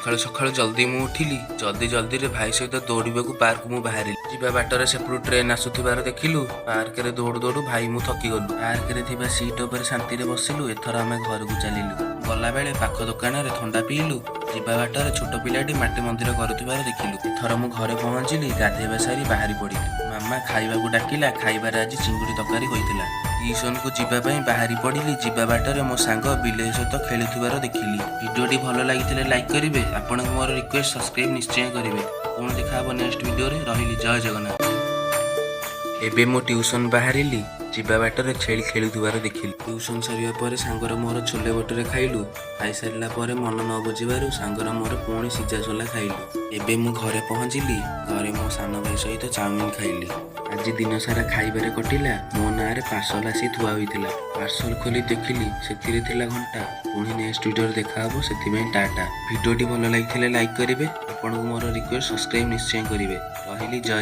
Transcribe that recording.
ସକାଳୁ ସକାଳୁ ଜଲ୍ଦି ମୁଁ ଉଠିଲି। ଜଲ୍ଦି ଜଲ୍ଦିରେ ଭାଇ ସହିତ ଦୌଡ଼ିବାକୁ ପାର୍କ ମୁଁ ବାହାରିଲି। ଯିବା ବାଟରେ ସେପଟୁ ଟ୍ରେନ୍ ଆସୁଥିବାର ଦେଖିଲୁ। ପାର୍କରେ ଦୌଡୁ ଦୌଡୁ ଭାଇ ମୁଁ ଥକିଗଲୁ। ପାର୍କରେ ଥିବା ସିଟ୍ ଉପରେ ଶାନ୍ତିରେ ବସିଲୁ। ଏଥର ଆମେ ଘରକୁ ଚାଲିଲୁ। ଗଲାବେଳେ ପାଖ ଦୋକାନରେ ଥଣ୍ଡା ପିଇଲୁ। ଯିବା ବାଟରେ ଛୋଟ ପିଲାଟି ମାଟି ମନ୍ଦିର କରୁଥିବାର ଦେଖିଲୁ। ଏଥର ମୁଁ ଘରେ ପହଞ୍ଚିଲି। ଗାଧେଇବା ସାରି ବାହାରି ପଡ଼ିଲି। ମାମା ଖାଇବାକୁ ଡାକିଲା। ଖାଇବାରେ ଆଜି ଚିଙ୍ଗୁଡ଼ି ତରକାରୀ ହୋଇଥିଲା। ଟିଉସନକୁ ଯିବା ପାଇଁ ବାହାରି ପଡ଼ିଲି। ଯିବା ବାଟରେ ମୋ ସାଙ୍ଗ ବିଲେଇ ସହିତ ଖେଳୁଥିବାର ଦେଖିଲି। ଭିଡ଼ିଓଟି ଭଲ ଲାଗିଥିଲେ ଲାଇକ୍ କରିବେ। ଆପଣଙ୍କୁ ମୋର ରିକ୍ୱେଷ୍ଟ, ସବସ୍କ୍ରାଇବ୍ ନିଶ୍ଚୟ କରିବେ। ପୁଣି ଦେଖା ହେବ ନେକ୍ସଟ ଭିଡ଼ିଓରେ। ରହିଲି, ଜୟ ଜଗନ୍ନାଥ। ଏବେ ମୁଁ ଟିଉସନ ବାହାରିଲି। ଯିବା ବାଟରେ ଛେଳି ଖେଳୁଥିବାର ଦେଖିଲି। ଟିଉସନ ସରିବା ପରେ ସାଙ୍ଗର ମୋର ଛୋଲେ ଭଟୁରେ ଖାଇଲୁ। ଖାଇସାରିଲା ପରେ ମନ ନ ବୁଝିବାରୁ ସାଙ୍ଗର ମୋର ପୁଣି ସିଝା ସୋଲା ଖାଇଲୁ। ଏବେ ମୁଁ ଘରେ ପହଞ୍ଚିଲି। ଘରେ ମୋ ସାନ ଭାଇ ସହିତ ଚାଉମିନ ଖାଇଲି। ଆଜି ଦିନ ସାରା ଖାଇବାରେ କଟିଲା। ମୋ ନାଁରେ ପାର୍ସଲ ଆସି ଥୁଆ ହୋଇଥିଲା। ପାର୍ସଲ ଖୋଲି ଦେଖିଲି, ସେଥିରେ ଥିଲା ଘଣ୍ଟା। ପୁଣି ନେକ୍ସଟ ଭିଡ଼ିଓରେ ଦେଖା ହବ, ସେଥିପାଇଁ ଟାଟା। ଭିଡ଼ିଓଟି ଭଲ ଲାଗିଥିଲେ ଲାଇକ୍ କରିବେ। ଆପଣଙ୍କୁ ମୋର ରିକ୍ୱେଷ୍ଟ, ସବସ୍କ୍ରାଇବ୍ ନିଶ୍ଚୟ କରିବେ। ରହିଲି, ଜୟ